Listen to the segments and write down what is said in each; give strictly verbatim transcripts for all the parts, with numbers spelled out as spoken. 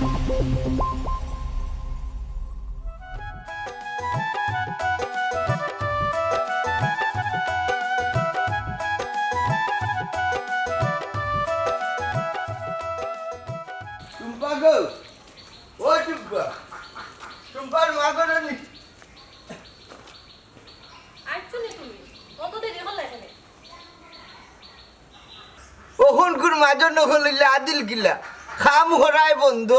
টুম্পা গো, ও টুম্পা, টুম্পার মা গো নি? আইছো নি তুমি? অত দেরি হলো এখানে? অখনকুর মাঝে নকল অইলে আদিল কিলা? কাম করায় বন্ধ,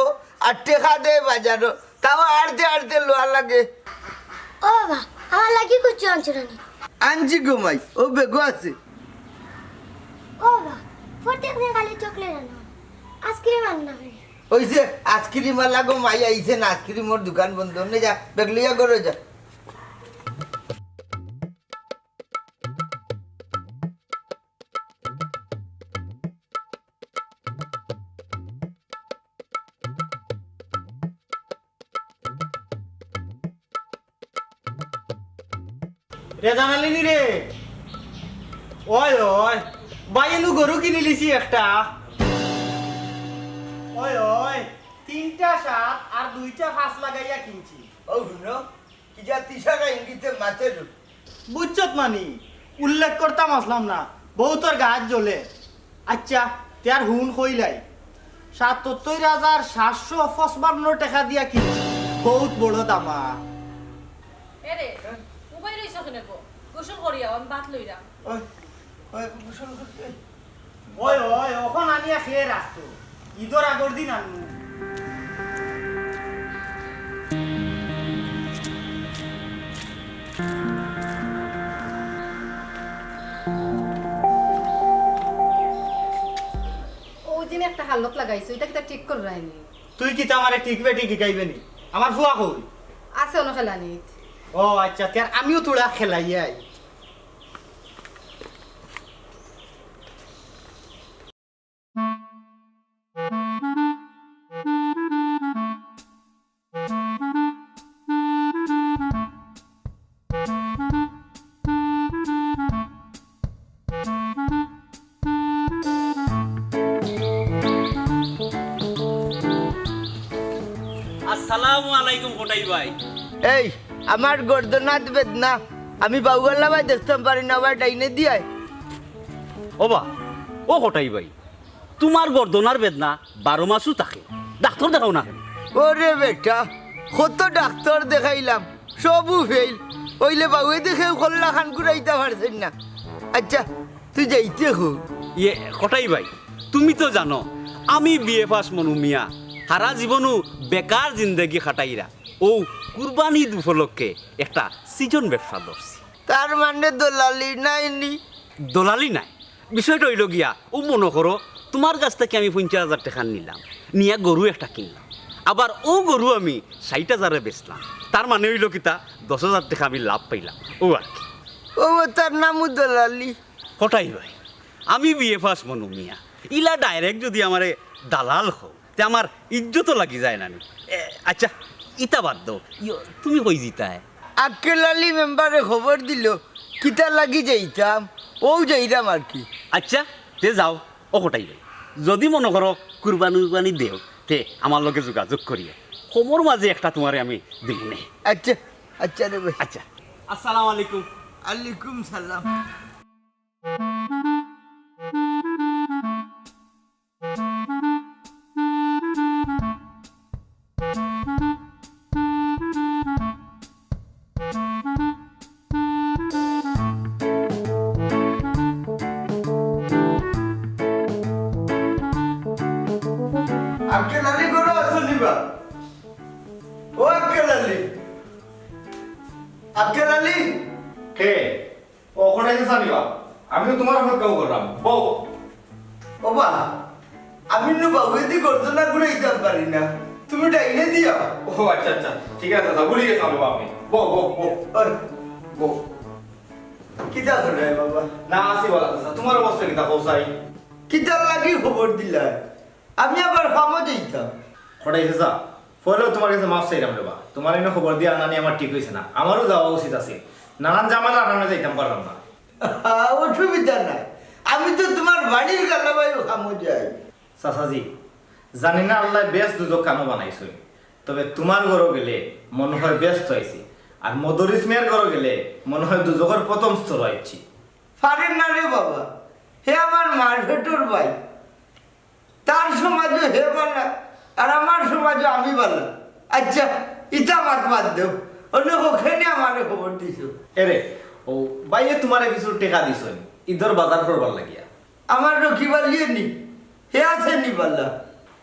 আর টেকা দেয় বাজারো, তাও আড়তে আড়তে লওয়া লাগে। ও বাবা, আমার লাগি কুচ্ছু আনছো না নি? আনছি গো মাই, ও বেগো আছে। ও বাবা, প্রত্যেক দিন খালি চকলেট আনো, আইসক্রিম আনো না কেনে? ওই যে আইসক্রিম আলা গো মাই আইছে না, আইসক্রিমর দোকান বন্ধ। নে যা, বেগ লইয়া ঘরো যা। রেজান আলী নি রে? ওই, ওই, ভাই, এনু গরু কিনিলিছি একটা। ওই, ওই, তিনটা সাত আর দুইটা পাঁচ লাগাইয়া কিনছি। ও হুনো, কিতা তিসারা ইঙ্গিতে মাতের। বুঝছত মানি, উল্লেখ করতাম আসলাম না, বউতর গাত জ্বলে। আচ্ছা, তে আর হুন কইলাই, সাতাত্তর হাজার সাতশো পঁচপান্ন টেকা দিয়া কিনছি, বউত বড় দামা। এরে, উবাই রইছ কেনে গো? গোসল করিয়াও, আমি ভাত লইরাম। ওই, ওই, গোসল করতে। ওই, ওই, অখন আনিয়া খেয়ে রাখতো। ইদর আগর দিন আনমু। ও দিন একটা হালত লাগাইছো, ইটা কিতা ঠিক কররায়নি? তুই কিতা আমারে ঠিক বেঠিক হিকাইবে নি? আমার ফুয়া কই? আছে অনো খেলানিত। ও আচ্ছা, তে আর আমিও থুড়া খেলাইয়াই। আসসালামু আলাইকুম কটাই ভাই। এই, আমার গর্দনাত বেদনা, আমি বাউআলা ভাই দেখতাম পারি না, ভাই ডাইনে দিয়ায়। ওবা, ও কটাই ভাই, তুমার গর্দনার বেদনা বারো মাসও থাকে, ডাক্তর দেখাও না কেনে? ওরে বেটা, কত ডাক্তর দেখাইলাম, সবউ ফেইল। অইলে বাউয়ে দেখেও কল্লা খান ঘুরাইতা পারছইন না। আচ্ছা, তুই যাইতে কো? ইয়ে, কটাই ভাই, তুমি তো জানো, আমি বিএ পাস মনু মিয়া, হারা জীবনউ বেকার জিন্দেগি কাটাইরা। অউ কুরবানি উপলক্ষে একটা সিজন ব্যবসা ধরছি। তার মানে দলালি নায় নি? দলালি নায়, বিষয়টা অইলো গিয়া, অউ মনো করো, তুমার গেছ থাকি আমি পঞ্চাশ হাজার টেকা নিলাম, নিয়া গরু একটা কিনলাম, আবার অউ গরু আমি ষাইট হাজারে বেচলাম, তার মানে অইলো কিতা, দশ হাজার টেকা আমি লাভ পাইলাম, অউ আর কি। ও, তার নামউ দলালি। কটাই ভাই, আমি বিএ পাস মনু মিয়া, ইলা direct যুদি আমারে দালাল কও, তে আমার ইজ্জতও লাগি যায় না নি? এ, আচ্ছা, ইতা বাদ দেও, ইয়ো, তুমি কই যিতায়? আক্কেল আলী মেম্বারে খবর দিলো, কিতার লাগি যাইতাম, অউ যাইরাম আর কি। আচ্ছা, তে যাও, ও কটাই ভাই, যুদি মনো করো কুরবানি উরবানি দেও, তে আমার লগে যোগাযোগ করিও, কমর মাঝে একটা তুমারে আমি দিমুনে। আচ্ছা, আচ্ছা রে ভাই। আচ্ছা, আসসালামু আলাইকুম। আলাইকুম সালাম। আক্কেল আলী ঘরো আছো নি বা? ও আক্কেল আলী, আক্কেল আলী। কে? ও, কটাই চাচা নি বা? আমি তো তুমার অপেক্ষাউ কররাম। বও। ওবা, আমি নু বাউয়েদি গর্দনা ঘুরাইতাম পারি না। তুমি ডাইনে দিয়াও। ও আচ্ছা, আচ্ছা। ঠিক আছে চাচা, ভুলি গেছলাম বা আমি। বও, বও, বও। ওই, বও। কিতা কররায় বাবা? না, আছি ভালা চাচা। তুমার অবস্থা কিতা কও চাই? কিতার লাগি খবর দিলায়? আমি আবার কামো যাইতাম। কটাই চাচা, পয়লাউ তুমার গেছে মাফ চাইরাম রে বা। তুমার ইনো খবর দিয়া আনানি আমার ঠিক অইছে না। আমারও যাওয়া উচিত আছিল। নানান ঝামেলার কারণে যাইতাম পারলাম না। অসুবিধা নাই, আমি তো তুমার বাড়ির গালাবায়ও কামো যাই। চাচাজি, জানি না আল্লায় বেহেস্ত দুজখ কানো বানাইছইন, তবে তুমার ঘরো গেলে মনো হয় বেহেস্ত আইছি, আর মদরিছ মিয়ার ঘরো গেলে মনো হয় দুজখর প্রথম স্তর আইছি। পারের না রে বাবা, হে আমার মার পেটর ভাই, তার সমাজো হে বালা, আর আমার সমাজো আমি বালা। আচ্ছা, ইতা মাত বাদ দেও, অন্য কখনে আমারে খবর দিছো। এরে, ও ভাইয়ে তুমারে কিছু টেকা দিছইন, ইদর বাজার করবার লাগিয়া। আমার রকিব আলিয়ে নি, হে আছে নি বালা?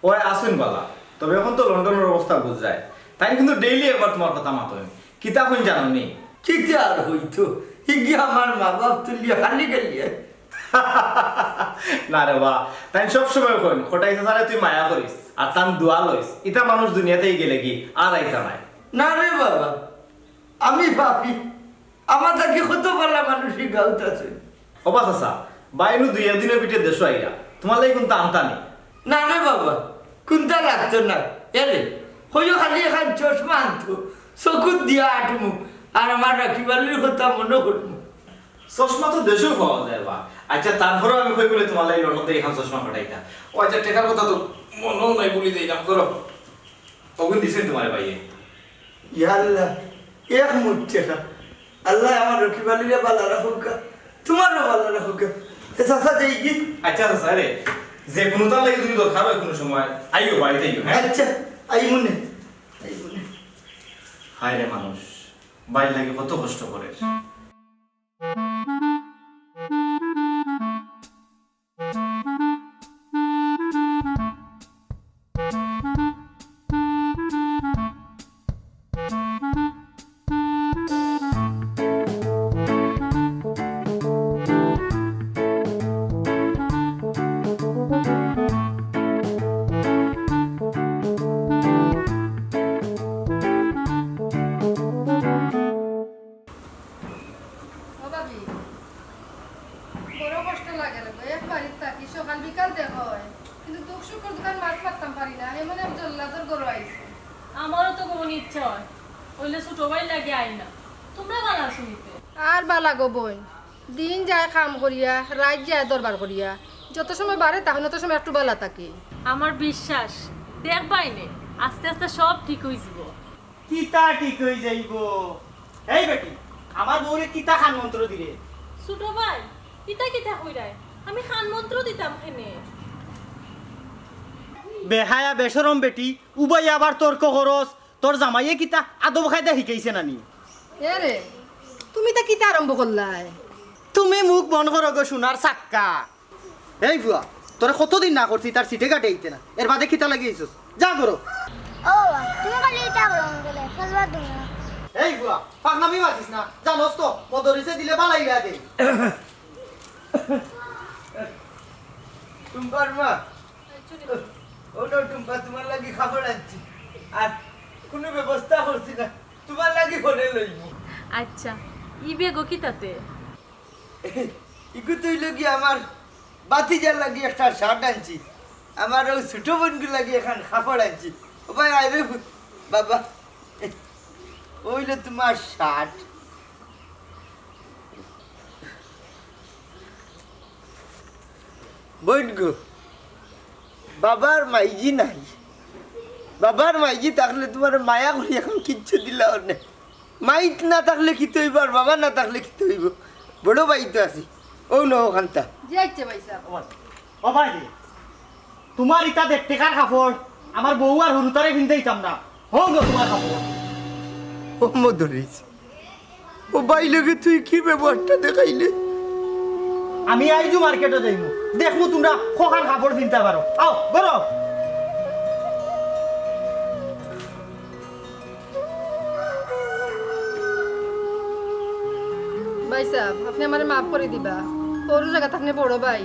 ওই আছইন বালা, তবে অখন তো লন্ডনর অবস্থা বুঝরায়। তাইন কিন্তু ডেইলি একবার তুমার কথা মাতইন। কিতা কইন জানো নি? কিতা আর কইতো, হিগি আমার মা বাপ তুলিয়া খালি গেলিয়ে। না রে বা, তাইন সব সময় কইন, কটাই চাচারে তুই মায়া করিস, আর তান দোয়া লইস। ইতা মানুষ দুনিয়া থাকি গেলেগি আর আইতা নায়। না রে বাবা, আমি পাপি। আমার থাকি কত বালা মানুষ ই গাউত আছে। ও বা চাচা, ভাইনু দুই একদিনর ভিতরে দেশো আইরা, তুমার লাগি কুন্তা আনতা নি? না রে বাবা, কুন্তা লাগতো না। এরে, কইও খালি এখান চশমা আনতো, চকুত দিয়া আটমু, আর আমার রকিব আলির কথা মনো করমু। চশমা তো দেশো পাওয়া যায় বা। আচ্ছা, তারপরেও আমি কই বলে তুমার লাগি লন্ডন থাকি এখান চশমা পাঠাইতা। ও আচ্ছা, টেকার কথা তো মনো নাই, ভুলি যাইলাম। ধরো, অগুন দিছইন তুমারে ভাইয়ে। ইয়া আল্লাহ, এক মুঠ টেকা। আল্লায় আমার রকিব আলিরে বালা রাখউক্কা, তুমারেও বালা রাখউক্কা। এ চাচা, যাইগি? আচ্ছা চাচা রে, যে কুনু তার লাগি যদি দরকার হয় কুনু সময়, আইও, বাড়িত আইও, হ্যাঁ? আচ্ছা, আইমুনে, আইমুনে। হায় রে মানুষ, ভাইর লাগি কত কষ্ট করের। ও ভাবি, বড় কষ্ট লাগে রে গো, এক বাড়িত থাকি, সকাল বিকাল দেখা হয়, কিন্তু দুখ সুখর দুকান মাত মাততাম পারি না, এমন এক জল্লাদর ঘরো আইছি। আমারও তো ঘুমন ইচ্ছা হয়, অইলে ছোট ভাইর লাগি আই না। তুমরা বালা আছো নিতে? আর বালা গো বইন, দিন যায় কাম করিয়া, রাইত যায় দরবার করিয়া, যত সময় বাড়ে তখন অত সময় একটু বালা থাকি। আমার বিশ্বাস, দেখবায় নে, আস্তে আস্তে সব ঠিক অইযিবো। কিতা ঠিক অইযাইবো? এই বেটি, আমার বউরে কিতা খান মন্ত্র দিরে? ছোট ভাই, ইতা কিতা কইরায়? আমি খান মন্ত্র দিতাম কেনে? বেহায়া বেশরম বেটি, উবাই আবার তর্ক করস। তোর জামাইয়ে কিতা আদব কায়দা শিখাইছে না নি? এরে, তুমি ইতা কিতা আরম্ভ করলায়? তুমি মুখ বন্ধ করো গো সোনার চাক্কা। এই ফুয়া, তোরে কতদিন না করছি তার সিটে কাটে আইতে না, এর বাদে কিতা লাগি আইছস? যা করো। ও বাবা, তুমি খালি ইতা করো গেলে, খেলবা তুমি। এই ফুয়া, পাকনামি মাতিস না, জানোস তো মদরিছে দিলে বালাই লাগে। টুম্পার মা, ও না টুম্পা, তোমার লাগি খাবার আনছি, আর কোনো ব্যবস্থা করছি না, তোমার লাগি ফোনে লইব। আচ্ছা, ই বেগো কিতাতে? ইগু তো অইল কি আমার ভাতিজার লাগি একটা শার্ট আনছি, আমার ওই ছোট বোনগুর লাগি এখান কাপড় আনছি। ও ভাই, আয় রে পুত, বাবা, অইল তোমার শার্ট। বইন গো, বাবার মাইজি নাই, বাবার মাইজি থাকলে তোমার মায়া করি এখন কিচ্ছু দিলাও না। মাইত না থাকলে কিতা অইব আর বাবা না থাকলে কিতা অইব? বড় ভাই তো আছি, ও ন ওখানটা। জি আচ্ছা ভাই সাহেব। ও ভাই রে, তোমার ইতা দেড় টেকার কাপড়, আমার বউ আর হুরুতারে ফিনতে দিতাম না। হোক না তোমার কাপড়। ও মদরিছ, ও ভাই লগে তুই কি ব্যবহারটা দেখাইলে? আমি আইজু মার্কেটো যাইমু, দেখমু তোমরা কখান কাপড় ফিনতা পারো। আও, বড়। ভাই সাহেব, আপনে আমারে মাফ করি দিবা। সরু জাগাত আপনে বড় ভাই।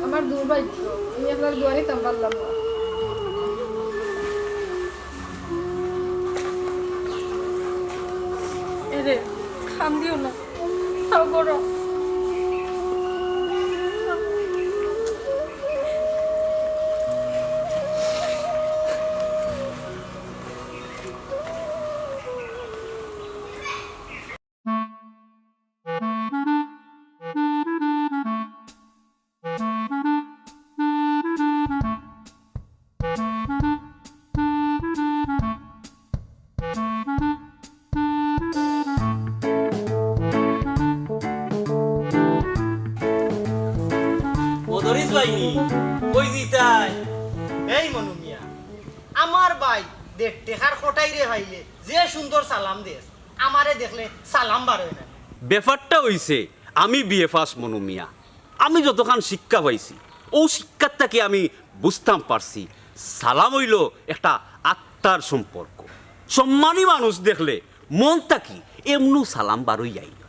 আমার দুর্ভাগ্য, আমি আপনার দোয়া নিতাম পারলাম না। এরে, কান্দিও না। তাও করো। ওই দিতাই, এই মনু মিয়া, আমার ভাই দেড় টেকার কটাইরে পাইলে যে সুন্দর সালাম দেস, আমারে দেখলে সালাম বারয় না। ব্যাপারটা অইছে, আমি বিএ পাস মনু মিয়া, আমি যতখান শিক্ষা পাইছি, অউ শিক্ষার থাকি আমি বুঝতাম পারছি, সালাম অইলো একটা আত্মার সম্পর্ক। সম্মানী মানুষ দেখলে মন থাকি এমনু সালাম বারই আইলো।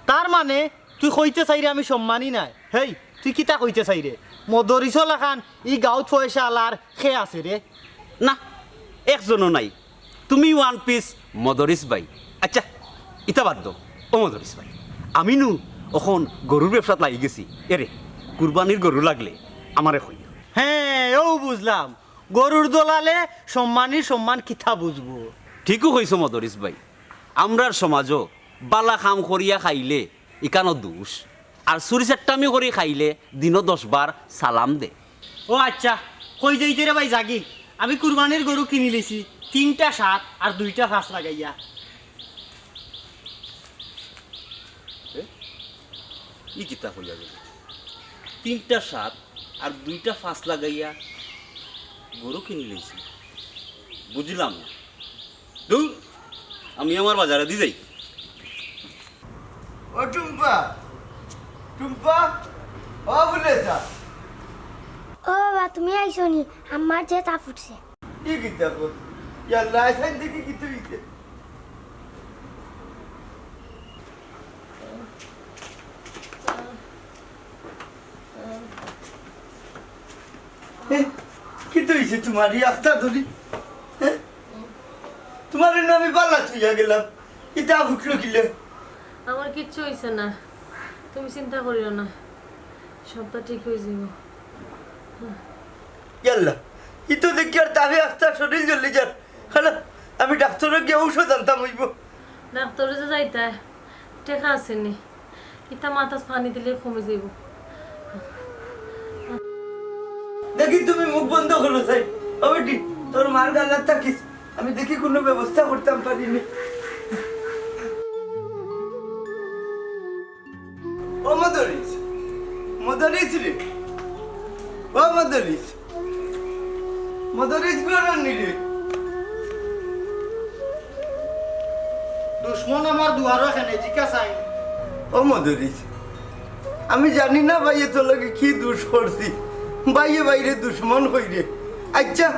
তার মানে তুই কইতে চাইরে আমি সম্মানী নায়? হেই, তুই কিতা কইতে চাইরে? মদরিছ লাখান ই গাঁওত পয়সা আলার খে আছে রে? না, একজনও নাই। তুমি ওয়ান পিস মদরিছ ভাই। আচ্ছা, ইতা বাদ দেও। ও মদরিছ ভাই, আমি নু অখন গরুর ব্যবসাত লাগি গেছি। এরে, কুরবানির গরু লাগলে আমারে কইও। হ্যাঁ, অউ বুঝলাম। গরুর দলালে সম্মানীর সম্মান কিতা বুঝবো? ঠিকউ কইছো মদরিছ ভাই, আমরার সমাজো বালা কাম করিয়া খাইলে ইখানো দুষ, আর চুরি চাট্টামি করি খাইলে দিনো দশ বার সালাম দে। ও আচ্ছা, কই যাইতে রে ভাই যাগি? আমি কুরবানির গরু কিনিলিছি, তিনটা সাত আর দুইটা পাঁচ লাগাইয়া। এ? ই কিতা কইয়া গেল? তিনটা সাত আর দুইটা পাঁচ লাগাইয়া গরু কিনিলিছি, বুঝলাম না। দূর, আমি আমার বাজারেদি যাই। ও টুম্পা, টুম্পা, ও ফুলেছা। ও বাবা, তুমি আইছো নি? আমার যে তাপ উঠছে। ই কিতা কর? ইয়াল্লা, আইছাইন দেখি কিতা অইছে। এ, কিতা অইছে তুমার ই আস্তা ধরি? এ? তুমারে নু আমি বালা থইয়া গেলাম, ইতা উঠলো কিলা? আমার কিচ্ছু অইছে না, তুমি চিন্তা করিও না, সবটা ঠিক অইযিবো। ইয়াল্লা, ই তো দেখি আর তাপে আস্তা শরীল জ্বলি যার। খালা, আমি ডাক্তরো গিয়া ঔষধ আনতাম অইবো। ডাক্তরো যে যাইতায়, টেকা আছে নি? ইতা মাথাত পানি দিলে কমি যাইবো। দেখি তুমি মুখ বন্ধ করো, সাই। ও বেটি, তোর মার গালাত থাকিস। আমি দেখি কুনু ব্যবস্থা করতাম পারি নি। ও মদরিছ, মদরিছ রে, ও মদরিছ, মদরিছ ঘরো নি রে। দুশমন আমার দুয়ারো কেনে, জিকাছাই। ও মদরিছ, আমি জানি না ভাইয়ে তোর লগে কি দুষ করছি, ভাইয়ে ভাইরে দুশমন কইরে। আচ্ছা,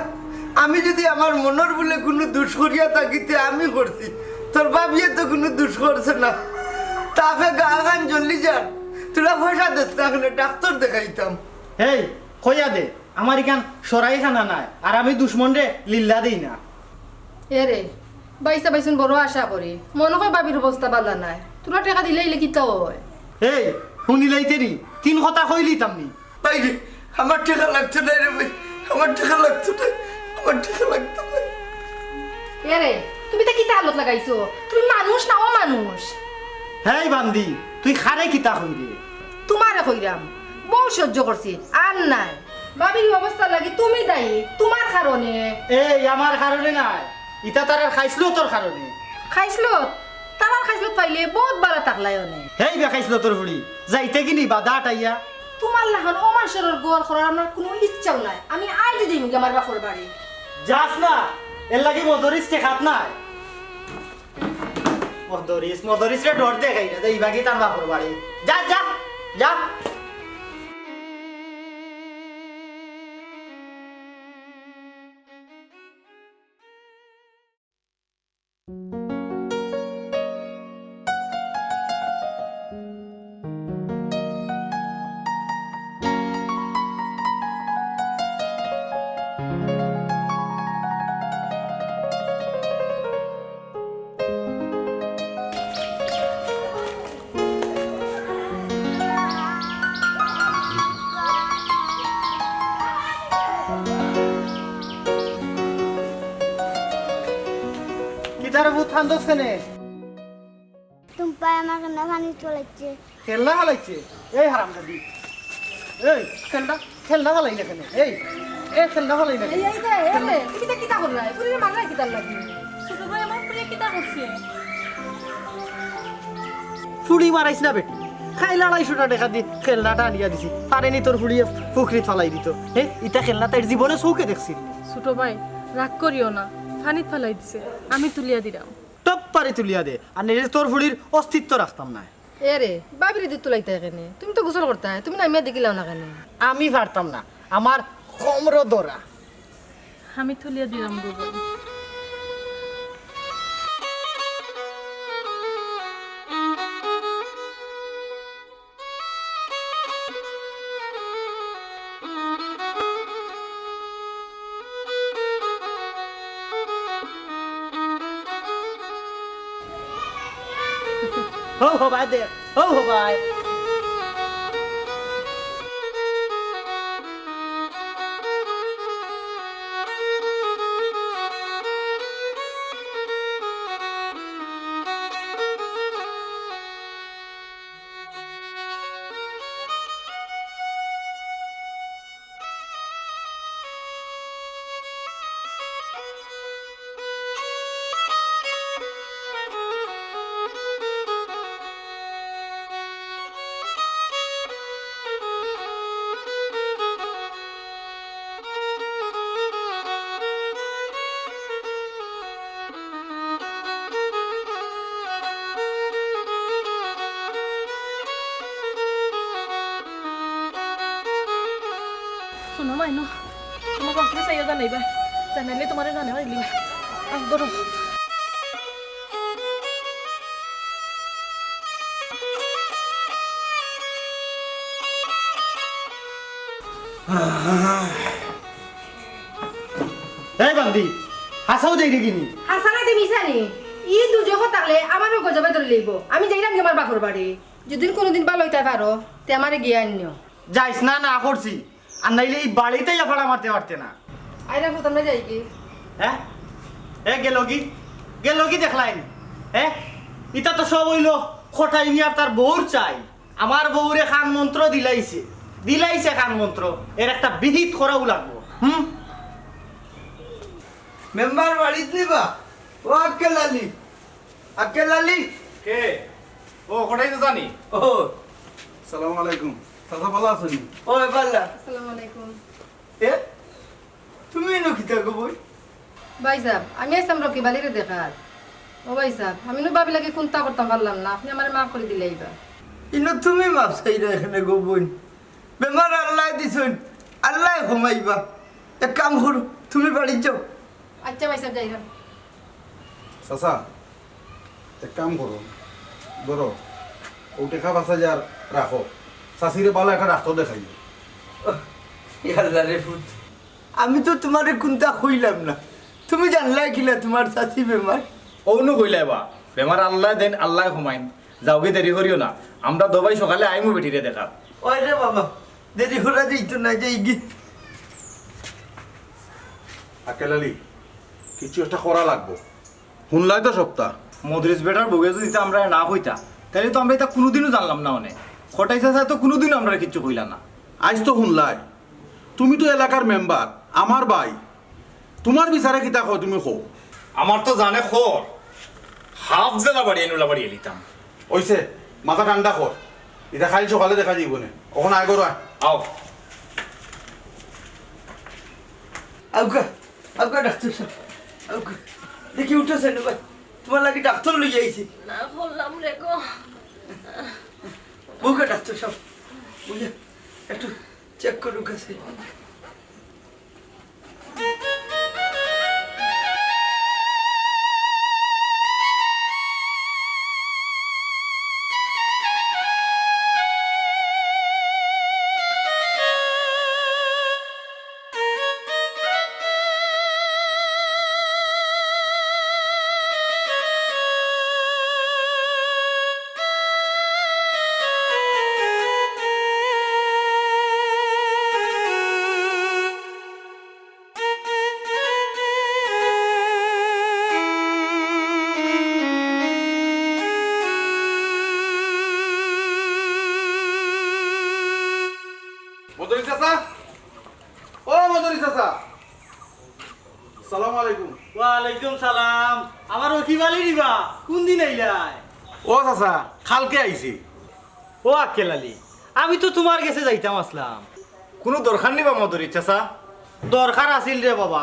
আমি যুদি আমার মনর ভুলে কুনু দুষ করিয়া থাকি তে আমি করছি, তোর ভাবিয়ে তো কুনু দুষ করছে না। তাপে গাখান জ্বলি যার, তুরা পয়সা দেস না, অখন ডাক্তর দেখাইতাম। হেই, কইয়া দে, আমার ইখান সরাইখানা নায়, আর আমি দুশমনরে লিল্লা দেই না। এরে, বাইছা বাইছুন বড় আশা করি, মনো কয় ভাবির অবস্থা বালা নায়, তুরা টেকা দিলে ইলে কিতা অয়? হেই, হুনিলাইতে নি, তিন কথা কইলিতাম নি। ভাইরে, আমার টেকা লাগতো নায় রে ভাই, আমার টেকা লাগতো নায়, আমার টেকা লাগতো নায়। এরে, তুমি ইতা কিতা হালত লাগাইছো? তুমি মানুষ না অমানুষ? হেই বান্দি, তুই কারে কিতা কইরে? তুমারে কইরাম, বউত সহ্য করছি, আর নায়। ভাবির অবস্থার লাগি তুমি দায়ী, তুমার কারণে। এই, আমার কারণে নায়, ইতা তারার খাইছলতর কারণে। খাইছলত? তারার খাইছলত পাইলে বউত বালা থাকলায় অনে। হেই বেখাইছলতর ফুড়ি, যাইতে কিনি বাধা আটাইয়া। তুমার লাখান অমানষর ঘর করার আমার কুনু ইচ্ছাও নাই। আমি আইজ যাইমুগি আমার বাপর বাড়ি। যাস না, এরলাগি মদরিছ টেকাত নাই। মদরিছ, মদরিছরে ডর দেখাইরা, যা ইবাগি তার বাপর বাড়ি। যা, যা, যা। কিতারে ভূত খান্দস কেনে? টুম্পায় আমার কান্দা পানি চলাইছে। খেলনা ফালাইছে? এই হারামজাদি। এই, খেলনা, খেলনা ফালাই না কেনে? এই, এই খেলনা ফালাই না কেনে? এই, এই যে, এই যে, তুমি ইতা কিতা কররায়? ফুড়িরে মাররায় কিতার লাগি? ছোট ভাই আমার ফুড়িয়ে কিতা করছে? ফুড়ি মারাইছ না বেটি। খাইল আড়াইশোটা টেকা দি খেলনাটা আনিয়া দিছি, পারেনি তোর ফুড়িয়ে পুখরিত ফালাই দিতো। হে, ইতা খেলনা তাইর জীবনে চউখে দেখছিল। ছোট ভাই, রাগ করিও না, পানিত ফালাই দিছে, আমি তুলিয়া দিরাম। টপ পারি তুলিয়া দে, আর নাইলে তোর ফুড়ির অস্তিত্ব রাখতাম না। এ রে, ভাবিরে দুধ তুলাইতায় কেনে? তুমি তো গোসল করতায়, তুমি নামিয়া দেখিলাও না কেনে? আমি পারতাম না, আমার কমরো ধরা। আমি তুলিয়া দিরাম গো বইন। হো হো ভাই দে, হো হো ভাই। হুনো মাইনু, তুমার বাপরে চাইয়া জানাইবা, জানাইলে তুমারে জানাইবা দিলিবা। আগ ধরো। এই বান্দি, হাছাউ যাইরে গি নি? হাছা না দে মিছা নি? ই দুজখ থাকলে আমারও গজবে ধরি লইব। আমি যাইরাম গি আমার বাপর বাড়ি। যদি কোনোদিন ভালা অইতায় পারো, তে আমারে গিয়া আনিও। যাইস না, না করছি। আর নাইলে ই বাড়িত আইয়া ফাড়া মারতে পারতে না। আইরা ফুত, আমরা যাই গি? হে? এ গেল গি? গেল গি দেখলায় নি? হে? ইতা তো সব অইলো কটাই মিয়া আর তার বউর চাইন। আমার বউরে কান মন্ত্র দিলাইছে, দিলাইছে কান মন্ত্র। এর একটা বিহিত করাউ লাগবো। হুম? মেম্বার বাড়িত নি বা? ও আক্কেল আলী, আক্কেল আলী। কে? ও, কটাই তো জানি। ও, সালাম আলাইকুম। চাচা ভালা আছইন নি? ও, ভালা। আসসালামু আলাইকুম। এ, তুমি ইনো কিতা গো বইন? ভাইসাব, আমি আইছলাম রকিব আলীরে দেখাত। ও ভাইসাব, আমি নু ভাবির লাগি কুন্তা করতাম পারলাম না, আপনে আমারে মাফ করি দিলাইবা। ইনো তুমি মাফ চাইরায় কেনে গো বইন? বেমার আল্লায় দিছইন, আল্লায় কমাইবা। এক কাম করো, তুমি বাড়িত যাও। আইচ্ছা ভাইসাব, যাইরাম। চাচা, এক কাম করো, ধরো, অউ টেকা পাঁচ হাজার রাখো, চাচিরে ভালা একটা ডাক্তর দেখাইও। ইয়া আল্লা রে ফুত, আমি তো তুমারে কুন্তা কইলাম না, তুমি জানলায় কিলা তুমার চাচি বেমার? অউ নু কইলায় বা, বেমার আল্লায় দেইন, আল্লায় কমাইন। যাওগি, দেরি করিও না, আমরা দবাই সকালে আইমু বেটিরে দেখাত। ওই রে বাবা, দেরি করা যাইতো না, যাইগি। আক্কেল আলী, কিছু একটা করা লাগবো। হুনলায় তো সবতা। মদরিছ বেটার বউয়ে যদি ইতা আমরারে না কইতা, তাইলে তো আমরা ইতা কুনুদিনও জানলাম না অনে। কটাই চাচায় তো কুনুদিনও আমরারে কিচ্ছু কইলা না। আইজ তো হুনলায়, তুমি তো এলাকার মেম্বার, আমার ভাই। তুমার বিচারে কিতা কও তুমি কও। আমার তো জানে খর, হাফ জেলা বাড়ি এনুলা বাড়ি এলিতাম। অইছে, মাথা ঠান্ডা কর, ইতা কাইল সকালে দেখা যাইবো নে। অখন আয় ঘরো আয়। আও। আউক্কা, আউক্কা ডাক্তর সাব, আউক্কা। দেখি উঠো সেনু ভাই, তুমার লাগি ডাক্তর লইয়া আইছি। না করলাম রে গো। বউক্কা ডাক্তর সাব, বুঝলে, একটু চেক করুক্কা সে। মদরি চাচা, ও মদরি চাচা, সালাম আলাইকুম। ওয়ালাইকুম সালাম। আমার রকিব আলী নি বা, কুনদিন আইলায়? ও চাচা, কালকে আইছি। ও আক্কেল আলী, আমি তো তুমার গেছে যাইতাম আছলাম। কুনু দরকার নি বা মদরিছ চাচা? দরকার আছিল রে বাবা,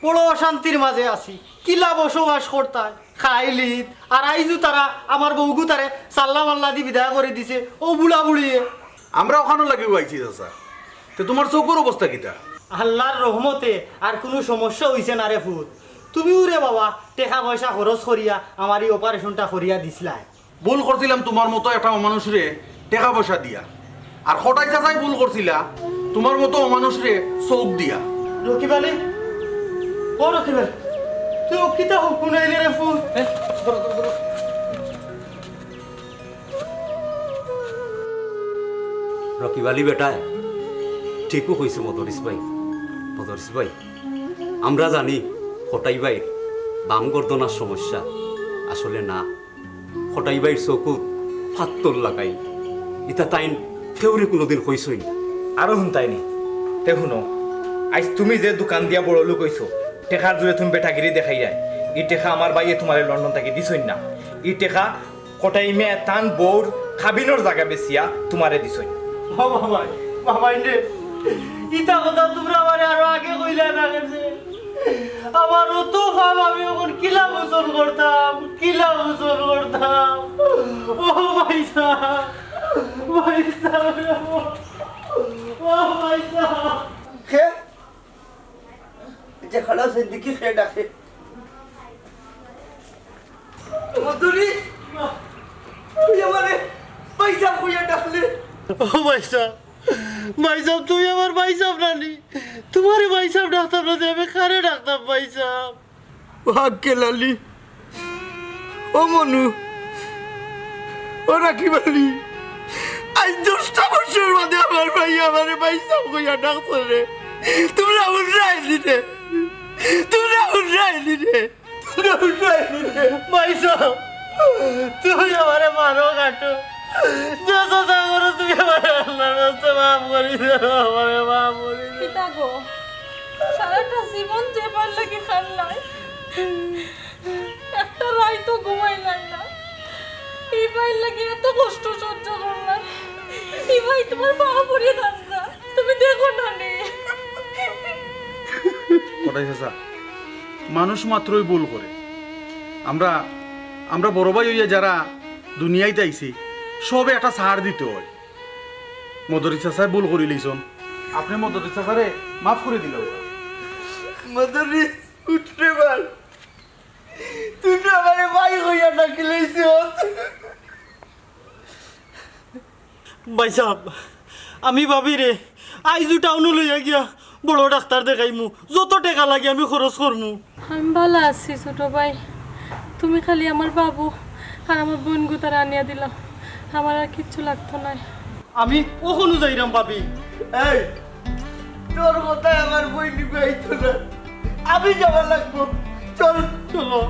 বড় অশান্তির মাজে আছি। কিলা বসবাস করতায়, খাইলিত, আর আইজু তারা আমার বউগুতারে সাল্লা মাল্লা দি বিদায় করি দিছে, অউ বুড়া বুড়িয়ে। আমরা অখানর লাগিউ আইছি চাচা। তে তুমার চউখর অবস্থা কিতা? আল্লার রহমতে আর কুনু সমস্যা অইছে না রে ফুত। তুমিউ রে বাবা টেকা পয়সা খরচ করিয়া আমার ই অপারেশনটা করিয়া দিছলায়। ভুল করছিলাম তুমার মতো একটা অমানুষরে টেকা পয়সা দিয়া, আর কটাই চাচায় ভুল করছিলা তুমার মতো অমানুষরে চউখ দিয়া। রকিব আলী, ও রকিব আলী, তুই অউ কিতা হুকুন আইলে রে ফুত? রকিব আলী বেটায় ঠিকউ কইছে মদরিছ ভাই। মদরিছ ভাই, আমরা জানি কটাই ভাইর বাম গর্দনার সমস্যা, আসলে না, কটাই ভাইর চউখো ফাত্তর লাগাইল, ইতা তাইন কেউরে কুনুদিন কইছইন না। আরো হুনতায়নি, তে হুনো, আইজ তুমি যে দোকান দিয়া বড়লোক অইছো, টেকার জোরে তুমি বেটাগিরি দেখাইরায়, ই টেকা আমার ভাইয়ে তুমারে লন্ডন থাকি দিছইন না, ই টেকা কটাই মিয়ায় তান বউর কাবিনর জাগা বেচিয়া তুমারে দিছইন। ও বাবাই, বাবাই রে, ইতা কথা তুমরা আমারে আরো আগে কইলা না কেনে? আমার অত পাপ আমি অখন কিলা মোচন করতাম, কিলা মোচন করতাম? ও ভাইসাব, ভাইসাব রে, ও ভাইসাব। কে? যে খালা সিদ্দিকি কে ডাকে? মদরিছ, তুই আমারে ভাইসাব কইয়া ডাকলে? ও ভাইসাব, ভাইসাব, তুমি আমার ভাইসাব নানি? তুমারে ভাইসাব ডাকতাম না, তে আমি কারে ডাকতাম ভাইসাব? ও আক্কেল আলী, ও মনু, ও রাকিব আলী, আইজ দশটা বছর বাদে আমার ভাইয়ে আমারে ভাইসাব কইয়া ডাকছে রে। তুমরা হুনরায়নি রে, তুমরা হুনরায়নি রে। ভাইসাব, তুমি আমারে মারো কাটো, যেতা করো তুমি আমারে আল্লার ওয়াস্তে মাফ করি দেও, আমারে মাফ করি দেও। কিতা গো, সারাটা জীবন যে ভাইর লাগি কান্দলায়, একটা রাইতও ঘুমাইলায় না, ই ভাইর লাগি এত কষ্ট সহ্য করলায়, ই ভাই তুমার পাও পড়ি কান্দরা, তুমি দেখো না নি। কটাই চাচা, মানুষ মাত্রই ভুল করে। আমরা, আমরা বড় ভাই অইয়া যারা দুনিয়াইত আইছি, সবে একটা ছাড় দিতে অয়। মদরিছ চাচায় ভুল করিলিছইন, আপনে মদরিছ চাচারে মাফ করি দিলাউক্কা। মদরিছ, উঠরে ভাই, তুই তো আমারে ভাই কইয়া ডাকিলিছস। ভাইসাব, আমি ভাবিরে আইজউ টাউনো লইয়া গিয়া বড় ডাক্তার দেখাইমু, যত টেকা লাগে আমি খরচ করমু। আমি ভালা আছি ছোট ভাই, তুমি খালি আমার বাবু আর আমার বইনগুতারে আনিয়া দিলাও, আমার আর কিচ্ছু লাগতো নায়। আমি অখনউ যাইরাম ভাবি। এই, তোর কথায় আমার বইনগু আইতো না, আমি যাওয়া লাগবো। চল। চলো।